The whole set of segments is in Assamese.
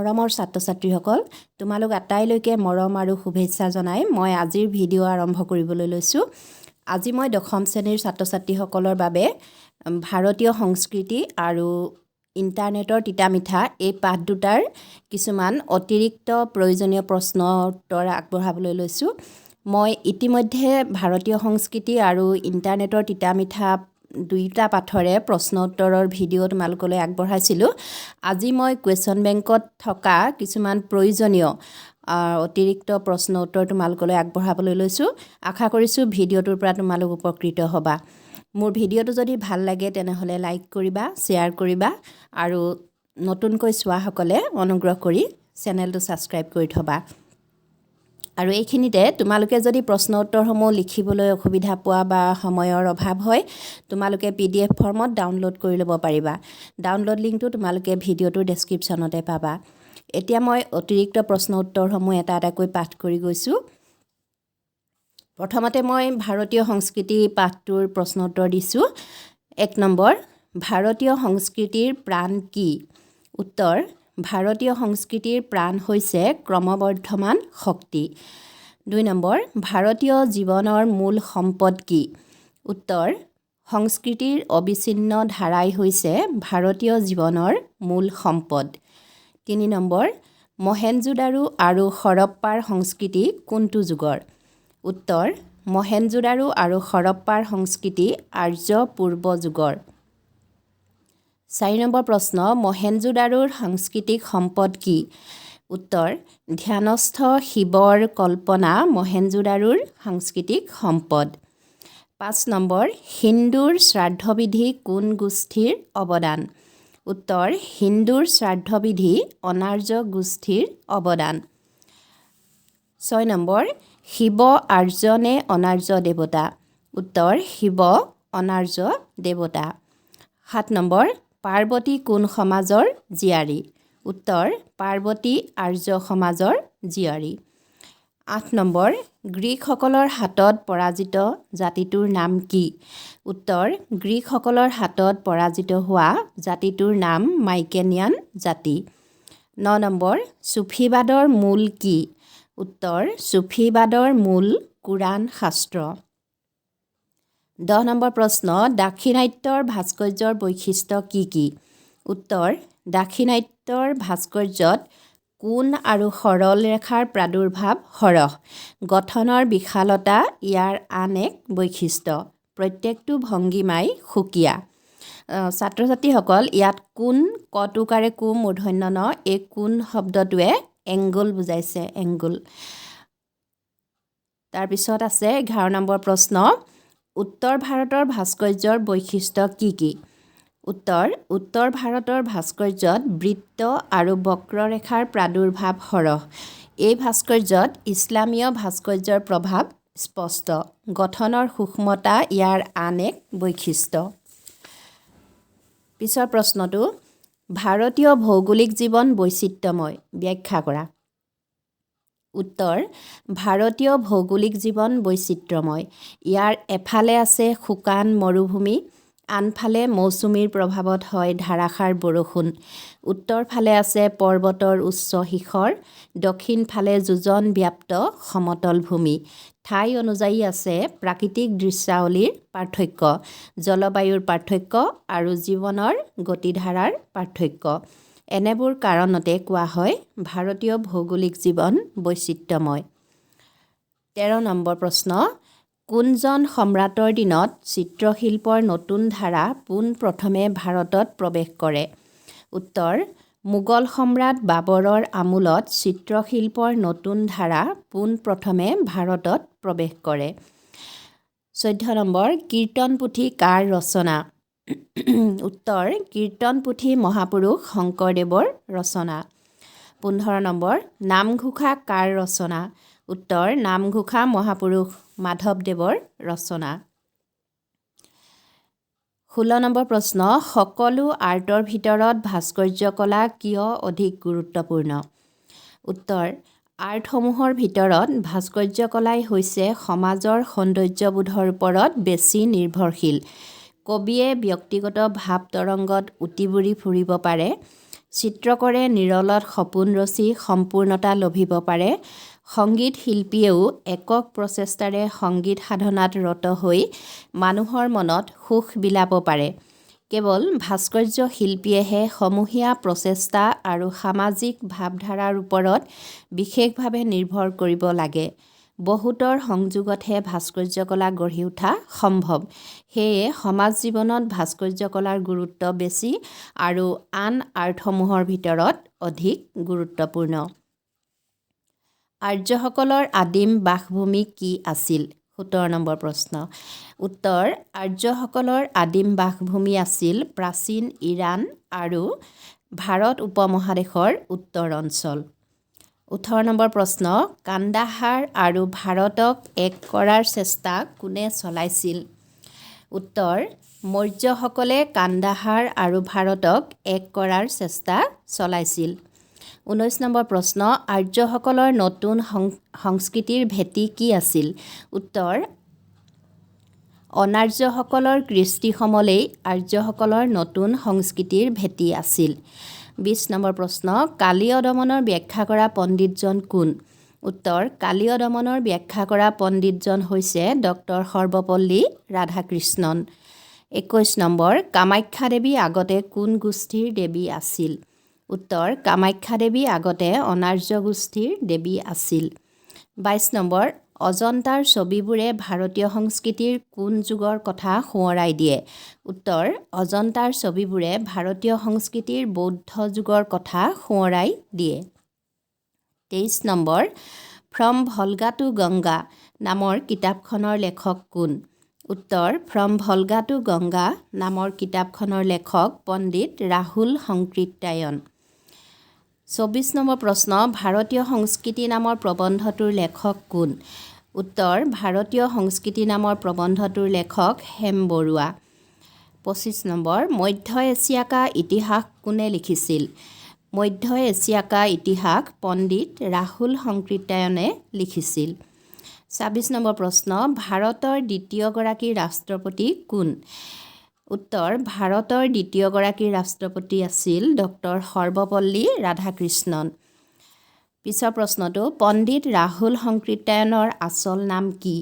মৰমৰ ছাত্ৰ ছাত্ৰীসকল, তোমালোক আটাইলৈকে মৰম আৰু শুভেচ্ছা জনাই মই আজিৰ ভিডিঅ' আৰম্ভ কৰিবলৈ লৈছোঁ। আজি মই দশম শ্ৰেণীৰ ছাত্ৰ ছাত্ৰীসকলৰ বাবে ভাৰতীয় সংস্কৃতি আৰু ইণ্টাৰনেটৰ তিতা মিঠা এই পাঠ দুটাৰ কিছুমান অতিৰিক্ত প্ৰয়োজনীয় প্ৰশ্ন উত্তৰ আগবঢ়াবলৈ লৈছোঁ। মই ইতিমধ্যে ভাৰতীয় সংস্কৃতি আৰু ইণ্টাৰনেটৰ তিতা মিঠা দুয়োটা পাঠৰে প্ৰশ্ন উত্তৰৰ ভিডিঅ' তোমালোকলৈ আগবঢ়াইছিলোঁ। আজি মই কুৱেশ্যন বেংকত থকা কিছুমান প্ৰয়োজনীয় অতিৰিক্ত প্ৰশ্ন উত্তৰ তোমালোকলৈ আগবঢ়াবলৈ লৈছোঁ। আশা কৰিছোঁ ভিডিঅ'টোৰ পৰা তোমালোক উপকৃত হ'বা। মোৰ ভিডিঅ'টো যদি ভাল লাগে, তেনেহ'লে লাইক কৰিবা, শ্বেয়াৰ কৰিবা আৰু নতুনকৈ চোৱাসকলে অনুগ্ৰহ কৰি চেনেলটো ছাবস্ক্ৰাইব কৰি থ'বা। আৰু এইখিনিতে তোমালোকে যদি প্ৰশ্ন উত্তৰসমূহ লিখিবলৈ অসুবিধা পোৱা বা সময়ৰ অভাৱ হয়, তোমালোকে পিডিএফ ফৰ্মত ডাউনলোড কৰি ল'ব পাৰিবা। ডাউনলোড লিংকটো তোমালোকে ভিডিঅ'টোৰ ডেছক্ৰিপশ্যনতে পাবা। এতিয়া মই অতিৰিক্ত প্ৰশ্ন উত্তৰসমূহ এটা এটাকৈ পাঠ কৰি গৈছোঁ। প্ৰথমতে মই ভাৰতীয় সংস্কৃতি পাঠটোৰ প্ৰশ্ন উত্তৰ দিছোঁ। 1 নম্বৰ, ভাৰতীয় সংস্কৃতিৰ প্ৰাণ কি? উত্তৰ, ভাৰতীয় সংস্কৃতিৰ প্ৰাণ হৈছে ক্ৰমবৰ্ধমান শক্তি। 2 নম্বৰ, ভাৰতীয় জীৱনৰ মূল সম্পদ কি? উত্তৰ, সংস্কৃতিৰ অবিচ্ছিন্ন ধাৰাই হৈছে ভাৰতীয় জীৱনৰ মূল সম্পদ। 3 নম্বৰ, মহেঞ্জোদাৰো আৰু হৰপ্পাৰ সংস্কৃতি কোনটো যুগৰ? উত্তৰ, মহেঞ্জোদাৰো আৰু হৰপ্পাৰ সংস্কৃতি আৰ্য পূৰ্ব যুগৰ। 4 নম্বৰ প্ৰশ্ন, মহেঞ্জোদাৰোৰ সাংস্কৃতিক সম্পদ কি? উত্তৰ, ধ্যানস্থ শিৱৰ কল্পনা মহেঞ্জোদাৰোৰ সাংস্কৃতিক সম্পদ। 5 নম্বৰ, হিন্দুৰ শ্ৰাদ্ধবিধি কোন গোষ্ঠীৰ অৱদান? উত্তৰ, হিন্দুৰ শ্ৰাদ্ধবিধি অনাৰ্য গোষ্ঠীৰ অৱদান। 6 নম্বৰ, শিৱ আৰ্য নে অনাৰ্য দেৱতা? উত্তৰ, শিৱ অনাৰ্য দেৱতা। 7 নম্বৰ, পাৰ্বতী কোন সমাজৰ জীয়াৰী? উত্তৰ, পাৰ্বতী আৰ্য সমাজৰ জীয়াৰী। 8 নম্বৰ, গ্ৰীকসকলৰ হাতত পৰাজিত জাতিটোৰ নাম কি? উত্তৰ, গ্ৰীকসকলৰ হাতত পৰাজিত হোৱা জাতিটোৰ নাম মাইকেনিয়ান জাতি। 9 নম্বৰ, চুফীবাদৰ মূল কি? উত্তৰ, চুফীবাদৰ মূল কোৰাণ শাস্ত্ৰ। 10 নম্বৰ প্ৰশ্ন, দাক্ষিণাত্যৰ ভাস্কৰ্যৰ বৈশিষ্ট্য কি কি? উত্তৰ, দাক্ষিণাত্যৰ ভাস্কৰ্যত কোণ আৰু সৰল ৰেখাৰ প্ৰাদুৰ্ভাৱ সৰহ। গঠনৰ বিশালতা ইয়াৰ আন এক বৈশিষ্ট্য। প্ৰত্যেকটো ভংগীমাই সুকীয়া। ছাত্ৰ ছাত্ৰীসকল, ইয়াত কোণ, কটোকাৰে কু মূৰ্ধন্য ন, এই কোণ শব্দটোৱে এংগল বুজাইছে, এংগল। তাৰপিছত আছে 11 নম্বৰ প্ৰশ্ন, উত্তৰ ভাৰতৰ ভাস্কৰ্যৰ বৈশিষ্ট্য কি কি? উত্তৰ, উত্তৰ ভাৰতৰ ভাস্কৰ্যত বৃত্ত আৰু বক্ৰৰেখাৰ প্ৰাদুৰ্ভাৱ সৰহ। এই ভাস্কৰ্যত ইছলামীয় ভাস্কৰ্যৰ প্ৰভাৱ স্পষ্ট। গঠনৰ সূক্ষ্মতা ইয়াৰ আন এক বৈশিষ্ট্য। পিছৰ প্ৰশ্নটো, ভাৰতীয় ভৌগোলিক জীৱন বৈচিত্ৰ্যময়, ব্যাখ্যা কৰা। উত্তৰ, ভাৰতীয় ভৌগোলিক জীৱন বৈচিত্ৰ্যময়। ইয়াৰ এফালে আছে শুকান মৰুভূমি, আনফালে মৌচুমীৰ প্ৰভাৱত হয় ধাৰাসাৰ বৰষুণ। উত্তৰ ফালে আছে পৰ্বতৰ উচ্চ শিখৰ, দক্ষিণ ফালে যোজন ব্যাপ্ত সমতল ভূমি। ঠাই অনুযায়ী আছে প্ৰাকৃতিক দৃশ্যাৱলীৰ পাৰ্থক্য, জলবায়ুৰ পাৰ্থক্য আৰু জীৱনৰ গতিধাৰাৰ পাৰ্থক্য। এনেবোৰ কাৰণতে কোৱা হয় ভাৰতীয় ভৌগোলিক জীৱন বৈচিত্ৰ্যময়। 13 নম্বৰ প্ৰশ্ন, কোনজন সম্ৰাটৰ দিনত চিত্ৰশিল্পৰ নতুন ধাৰা পোনপ্ৰথমে ভাৰতত প্ৰৱেশ কৰে? উত্তৰ, মোগল সম্ৰাট বাবৰৰ আমোলত চিত্ৰশিল্পৰ নতুন ধাৰা পোনপ্ৰথমে ভাৰতত প্ৰৱেশ কৰে। 14 নম্বৰ, কীৰ্তন পুথি কাৰ ৰচনা? উত্তৰ, কীৰ্তন পুথি মহাপুৰুষ শংকৰদেৱৰ ৰচনা। 15 নম্বৰ, নামঘোষা কাৰ ৰচনা? উত্তৰ, নামঘোষা মহাপুৰুষ মাধৱদেৱৰ ৰচনা। 16 নম্বৰ প্ৰশ্ন, সকলো আৰ্টৰ ভিতৰত ভাস্কৰ্য কলা কিয় অধিক গুৰুত্বপূৰ্ণ? উত্তৰ, আৰ্টসমূহৰ ভিতৰত ভাস্কৰ্য কলাই হৈছে সমাজৰ সৌন্দৰ্যবোধৰ ওপৰত বেছি নিৰ্ভৰশীল। কবিয়ে ব্যক্তিগত ভাৱ তৰংগত উটি বুৰি ফুৰিব পাৰে। চিত্ৰকৰে নিৰলত সপোন ৰচি সম্পূৰ্ণতা লভিব পাৰে। সংগীত শিল্পীয়েও একক প্ৰচেষ্টাৰে সংগীত সাধনাত ৰত হৈ মানুহৰ মনত সুখ বিলাব পাৰে। কেৱল ভাস্কৰ্য শিল্পীয়েহে সমূহীয়া প্ৰচেষ্টা আৰু সামাজিক ভাবধাৰাৰ ওপৰত বিশেষভাৱে নিৰ্ভৰ কৰিব লাগে। বহুতৰ সংযোগতহে ভাস্কৰ্য কলা গঢ়ি উঠা সম্ভৱ। সেয়ে সমাজ জীৱনত ভাস্কৰ্য কলাৰ গুৰুত্ব বেছি আৰু আন আৰ্টসমূহৰ ভিতৰত অধিক গুৰুত্বপূৰ্ণ। আৰ্যসকলৰ আদিম বাসভূমি কি আছিল? 17 নম্বৰ প্ৰশ্ন। উত্তৰ, আৰ্যসকলৰ আদিম বাসভূমি আছিল প্ৰাচীন ইৰাণ আৰু ভাৰত উপমহাদেশৰ উত্তৰ অঞ্চল। 18 নম্বৰ প্ৰশ্ন, কান্দাহাৰ আৰু ভাৰতক এক কৰাৰ চেষ্টা কোনে চলাইছিল? উত্তৰ, মৌৰ্যসকলে কান্দাহাৰ আৰু ভাৰতক এক কৰাৰ চেষ্টা চলাইছিল। 19 নম্বৰ প্ৰশ্ন, আৰ্যসকলৰ নতুন সংস্কৃতিৰ ভেটি কি আছিল? উত্তৰ, অনাৰ্যসকলৰ কৃষ্টি সমলেই আৰ্যসকলৰ নতুন সংস্কৃতিৰ ভেটি আছিল। 20 নম্বৰ প্ৰশ্ন, কালীয় দমনৰ ব্যাখ্যা কৰা পণ্ডিতজন কোন? উত্তৰ, কালীয় দমনৰ ব্যাখ্যা কৰা পণ্ডিতজন হৈছে ডক্টৰ সৰ্বপল্লী ৰাধাকৃষ্ণন। 21 নম্বৰ, কামাখ্যা দেৱী আগতে কোন গোষ্ঠীৰ দেৱী আছিল? উত্তৰ, কামাখ্যা দেৱী আগতে অনাৰ্য গোষ্ঠীৰ দেৱী আছিল। 22 নম্বৰ, অজন্তাৰ ছবিবোৰে ভাৰতীয় সংস্কৃতিৰ কোন যুগৰ কথা সোঁৱৰাই দিয়ে? উত্তৰ, অজন্তাৰ ছবিবোৰে ভাৰতীয় সংস্কৃতিৰ বৌদ্ধ যুগৰ কথা সোঁৱৰাই দিয়ে। 23 number, from Volga to Ganga নামৰ কিতাপখনৰ লেখক কোন? উত্তৰ, ফ্ৰম ভলগা টু গংগা নামৰ কিতাপখনৰ লেখক পণ্ডিত ৰাহুল সংকৃত্যায়ন। 24 নম্বৰ প্ৰশ্ন, ভাৰতীয় সংস্কৃতি নামৰ প্ৰবন্ধটোৰ লেখক কোন? উত্তৰ, ভাৰতীয় সংস্কৃতি নামৰ প্ৰবন্ধটোৰ লেখক হেম বৰুৱা। 25 নম্বৰ, মধ্য এছিয়া কা ইতিহাস কোনে লিখিছিল? মধ্য এছিয়া কা ইতিহাস পণ্ডিত ৰাহুল সংকৃত্যায়নে লিখিছিল। 26 নম্বৰ প্ৰশ্ন, ভাৰতৰ দ্বিতীয়গৰাকী ৰাষ্ট্ৰপতি কোন? উত্তৰ, ভাৰতৰ দ্বিতীয়গৰাকী ৰাষ্ট্ৰপতি আছিল ডক্টৰ সৰ্বপল্লী ৰাধাকৃষ্ণন। পিছৰ প্ৰশ্নটো, পণ্ডিত ৰাহুল সংকৃত্যায়নৰ আচল নাম কি?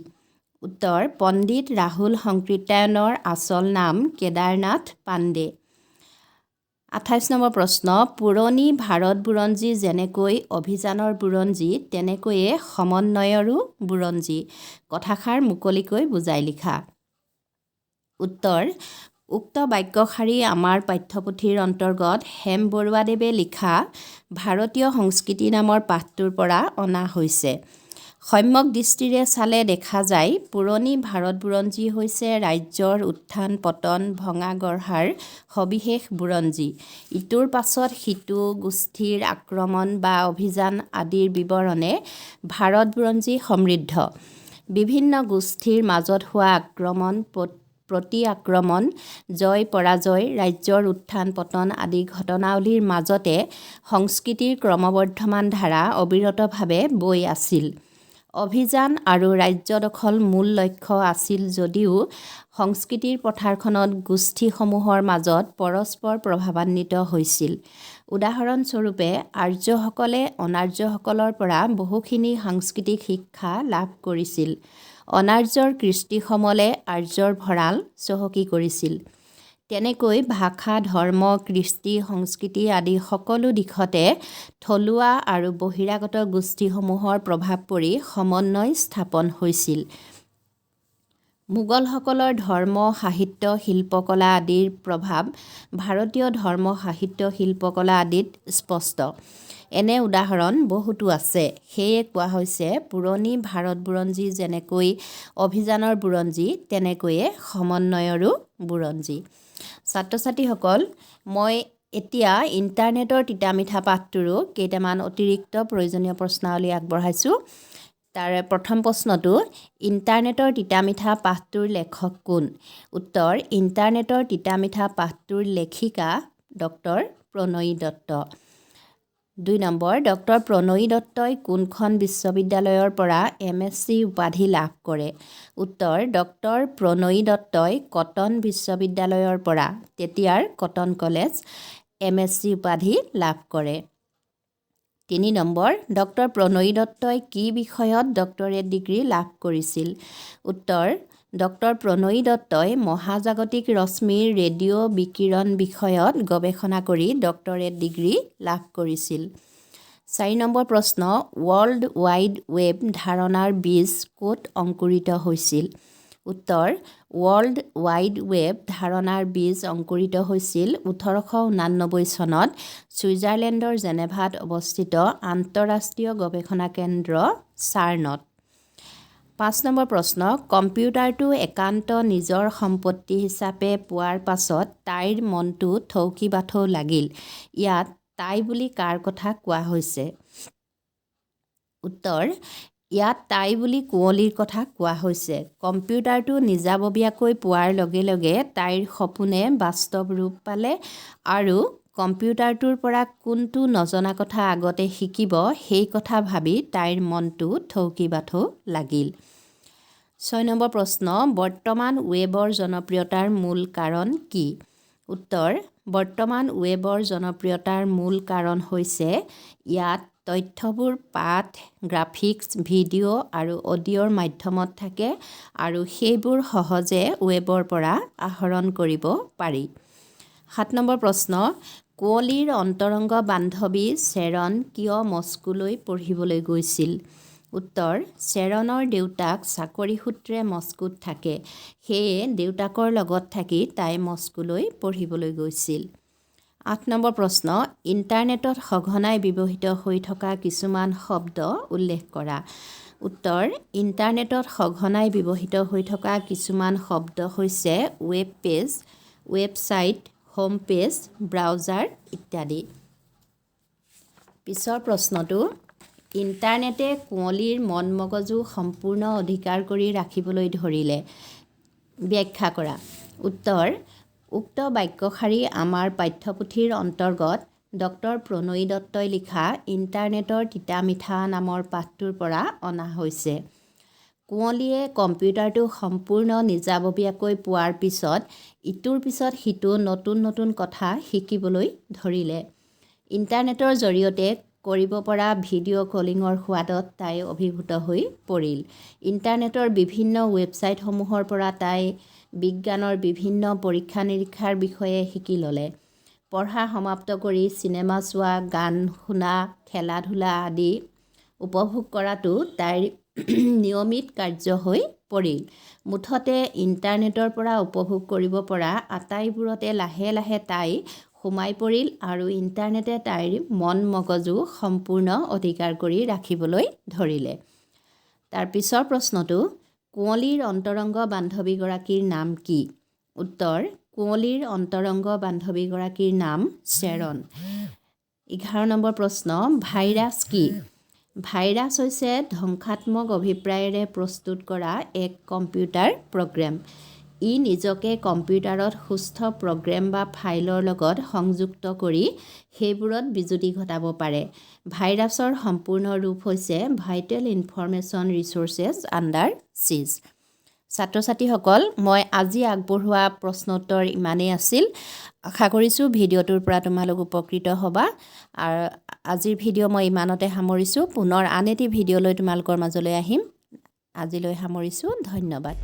উত্তৰ, পণ্ডিত ৰাহুল সংকৃত্যায়নৰ আচল নাম কেদাৰনাথ পাণ্ডে। 28 নম্বৰ প্ৰশ্ন, পুৰণি ভাৰত বুৰঞ্জী যেনেকৈ অভিযানৰ বুৰঞ্জী, তেনেকৈয়ে সমন্বয়ৰো বুৰঞ্জী, কথাষাৰ মুকলিকৈ বুজাই লিখা। উত্তৰ, উক্ত বাক্যশাৰী আমাৰ পাঠ্যপুথিৰ অন্তৰ্গত হেম বৰুৱাদেৱে লিখা ভাৰতীয় সংস্কৃতি নামৰ পাঠটোৰ পৰা অনা হৈছে। সম্যক দৃষ্টিৰে চালে দেখা যায়, পুৰণি ভাৰত বুৰঞ্জী হৈছে ৰাজ্যৰ উত্থান পতন, ভঙা গঢ়াৰ সবিশেষ বুৰঞ্জী। ইটোৰ পাছত সিটো গোষ্ঠীৰ আক্ৰমণ বা অভিযান আদিৰ বিৱৰণে ভাৰত বুৰঞ্জী সমৃদ্ধ। বিভিন্ন গোষ্ঠীৰ মাজত হোৱা আক্ৰমণ, প্ৰতি আক্ৰমণ, জয় পৰাজয়, ৰাজ্যৰ উত্থান পতন আদি ঘটনাৱলীৰ মাজতে সংস্কৃতিৰ ক্ৰমবৰ্ধমান ধাৰা অবিৰতভাৱে বৈ আছিল। অভিযান আৰু ৰাজ্য দখল মূল লক্ষ্য আছিল যদিও সংস্কৃতিৰ পথাৰখনত গোষ্ঠীসমূহৰ মাজত পৰস্পৰ প্ৰভাৱান্বিত হৈছিল। উদাহৰণস্বৰূপে, আৰ্যসকলে অনাৰ্যসকলৰ পৰা বহুখিনি সাংস্কৃতিক শিক্ষা লাভ কৰিছিল। অনাৰ্যৰ কৃষ্টি সমলে আৰ্যৰ ভঁৰাল চহকী কৰিছিল। তেনেকৈ ভাষা, ধৰ্ম, কৃষ্টি, সংস্কৃতি আদি সকলো দিশতে থলুৱা আৰু বহিৰাগত গোষ্ঠীসমূহৰ প্ৰভাৱ পৰি সমন্বয় স্থাপন হৈছিল। মোগলসকলৰ ধৰ্ম, সাহিত্য, শিল্পকলা আদিৰ প্ৰভাৱ ভাৰতীয় ধৰ্ম, সাহিত্য, শিল্পকলা আদিত স্পষ্ট। এনে উদাহৰণ বহুতো আছে। সেয়ে কোৱা হৈছে, পুৰণি ভাৰত বুৰঞ্জী যেনেকৈ অভিযানৰ বুৰঞ্জী, তেনেকৈয়ে সমন্বয়ৰো বুৰঞ্জী। ছাত্ৰ ছাত্ৰীসকল, মই এতিয়া ইণ্টাৰনেটৰ তিতা মিঠা পাঠটোৰো কেইটামান অতিৰিক্ত প্ৰয়োজনীয় প্ৰশ্নাৱলী আগবঢ়াইছোঁ। তাৰে প্ৰথম প্ৰশ্নটো, ইণ্টাৰনেটৰ তিতা মিঠা পাঠটোৰ লেখক কোন? উত্তৰ, ইণ্টাৰনেটৰ তিতা মিঠা পাঠটোৰ লেখিকা ডক্টৰ প্ৰণয়ী দত্ত। 2 নম্বৰ, ডক্টৰ প্ৰণয়ী দত্তই কোনখন বিশ্ববিদ্যালয়ৰ পৰা এম.এছ.চি. উপাধি লাভ কৰে? উত্তৰ, ডক্টৰ প্ৰণয়ী দত্তই কটন বিশ্ববিদ্যালয়ৰ পৰা, তেতিয়াৰ কটন কলেজ, এম.এছ.চি. উপাধি লাভ কৰে। 3 নম্বৰ, ডক্টৰ প্ৰণয়ী দত্তই কি বিষয়ত ডক্টৰেট ডিগ্ৰী লাভ কৰিছিল? উত্তৰ, ডক্টৰ প্ৰণয়ী দত্তই মহাজাগতিক ৰশ্মিৰ ৰেডিঅ' বিকিৰণ বিষয়ত গৱেষণা কৰি ডক্টৰেট ডিগ্ৰী লাভ কৰিছিল। 4 নম্বৰ প্ৰশ্ন, ৱৰ্ল্ড ৱাইড ৱেব ধাৰণাৰ বীজ ক'ত অংকুৰিত হৈছিল? উত্তৰ, ৱৰ্ল্ড ৱাইড ৱেব ধাৰণাৰ বীজ অংকুৰিত হৈছিল 1889 চনত ছুইজাৰলেণ্ডৰ জেনেভাত অৱস্থিত আন্তঃৰাষ্ট্ৰীয় গৱেষণা কেন্দ্ৰ চাৰ্ণত। 5 নম্বৰ প্ৰশ্ন, কম্পিউটাৰটো একান্ত নিজৰ সম্পত্তি হিচাপে পোৱাৰ পাছত তাইৰ মনটো থৌকি বাথৌ লাগিল। ইয়াত তাই বুলি কাৰ কথা কোৱা হৈছে? উত্তৰ, ইয়াত তাই বুলি কুঁৱলীৰ কথা কোৱা হৈছে। কম্পিউটাৰটো নিজাববীয়াকৈ পোৱাৰ লগে লগে তাইৰ সপোনে বাস্তৱ ৰূপ পালে আৰু কম্পিউটাৰটোৰ পৰা কোনটো নজনা কথা আগতে শিকিব সেই কথা ভাবি তাইৰ মনটো থৌকি বাথৌ লাগিল। 6 নম্বৰ প্ৰশ্ন, বৰ্তমান ৱেবৰ জনপ্ৰিয়তাৰ মূল কাৰণ কি? উত্তৰ, বৰ্তমান ৱেবৰ জনপ্ৰিয়তাৰ মূল কাৰণ হৈছে ইয়াত তথ্যবোৰ পাঠ, গ্ৰাফিক্স, ভিডিঅ' আৰু অডিঅ'ৰ মাধ্যমত থাকে আৰু সেইবোৰ সহজে ৱেবৰ পৰা আহৰণ কৰিব পাৰি। 7 নম্বৰ প্ৰশ্ন, কুঁৱলীৰ অন্তৰংগ বান্ধৱী শ্বেৰণ কিয় মস্কোলৈ পঢ়িবলৈ গৈছিল? উত্তৰ, শ্বেৰণৰ দেউতাক চাকৰি সূত্ৰে মস্কোত থাকে, সেয়ে দেউতাকৰ লগত থাকি তাই মস্কোলৈ পঢ়িবলৈ গৈছিল। 8 নম্বৰ প্ৰশ্ন, ইণ্টাৰনেটত সঘনাই ব্যৱহৃত হৈ থকা কিছুমান শব্দ উল্লেখ কৰা। উত্তৰ, ইণ্টাৰনেটত সঘনাই ব্যৱহৃত হৈ থকা কিছুমান শব্দ হৈছে web page, website, home page, browser ইত্যাদি। পিছৰ প্ৰশ্নটো, ইণ্টাৰনেটে কুঁৱলীৰ মন মগজু সম্পূৰ্ণ অধিকাৰ কৰি ৰাখিবলৈ ধৰিলে। ব্যাখ্যা কৰা। উত্তৰ, উক্ত বাক্যশাৰী আমাৰ পাঠ্যপুথিৰ অন্তৰ্গত ডক্টৰ প্ৰণয়ী দত্তই লিখা ইণ্টাৰনেটৰ তিতা মিঠা নামৰ পাঠটোৰ পৰা অনা হৈছে। কুঁৱলীয়ে কম্পিউটাৰটো সম্পূৰ্ণ নিজাববীয়াকৈ পোৱাৰ পিছত ইটোৰ পিছত সিটো নতুন নতুন কথা শিকিবলৈ ধৰিলে। ইণ্টাৰনেটৰ জৰিয়তে কৰিব পৰা ভিডিঅ' কলিঙৰ সোৱাদত তাই অভিভূত হৈ পৰিল। ইণ্টাৰনেটৰ বিভিন্ন ৱেবছাইটসমূহৰ পৰা তাই বিজ্ঞানৰ বিভিন্ন পৰীক্ষা নিৰীক্ষাৰ বিষয়ে শিকি ল'লে। পঢ়া সমাপ্ত কৰি চিনেমা চোৱা, গান শুনা, খেলা ধূলা আদি উপভোগ কৰাটো তাইৰ নিয়মিত কাৰ্য হৈ পৰিল। মুঠতে ইণ্টাৰনেটৰ পৰা উপভোগ কৰিব পৰা আটাইবোৰতে লাহে লাহে তাই সোমাই পৰিল আৰু ইণ্টাৰনেটে তাইৰ মন মগজু সম্পূৰ্ণ অধিকাৰ কৰি ৰাখিবলৈ ধৰিলে। তাৰ পিছৰ প্ৰশ্নটো, কুঁৱলীৰ অন্তৰংগ বান্ধৱীগৰাকীৰ নাম কি? উত্তৰ, কুঁৱলীৰ অন্তৰংগ বান্ধৱীগৰাকীৰ নাম শ্বেৰণ। 11 নম্বৰ প্ৰশ্ন, ভাইৰাছ কি? ভাইৰাছ হৈছে ধ্বংসাত্মক অভিপ্ৰায়েৰে প্ৰস্তুত কৰা এক কম্পিউটাৰ প্ৰগ্ৰেম। ই নিজকে কম্পিউটাৰত সুস্থ প্ৰগ্ৰেম বা ফাইলৰ লগত সংযুক্ত কৰি সেইবোৰত বিজুতি ঘটাব পাৰে। ভাইৰাছৰ সম্পূৰ্ণ ৰূপ হৈছে vital information resources under siege. ছাত্ৰ ছাত্ৰীসকল, মই আজি আগবঢ়োৱা প্ৰশ্নোত্তৰ ইমানেই আছিল। আশা কৰিছোঁ ভিডিঅ'টোৰ পৰা তোমালোক উপকৃত হ'বা। আৰু আজিৰ ভিডিঅ' মই ইমানতে সামৰিছোঁ। পুনৰ আন এটি ভিডিঅ'লৈ তোমালোকৰ মাজলৈ আহিম। আজিলৈ সামৰিছোঁ, ধন্যবাদ।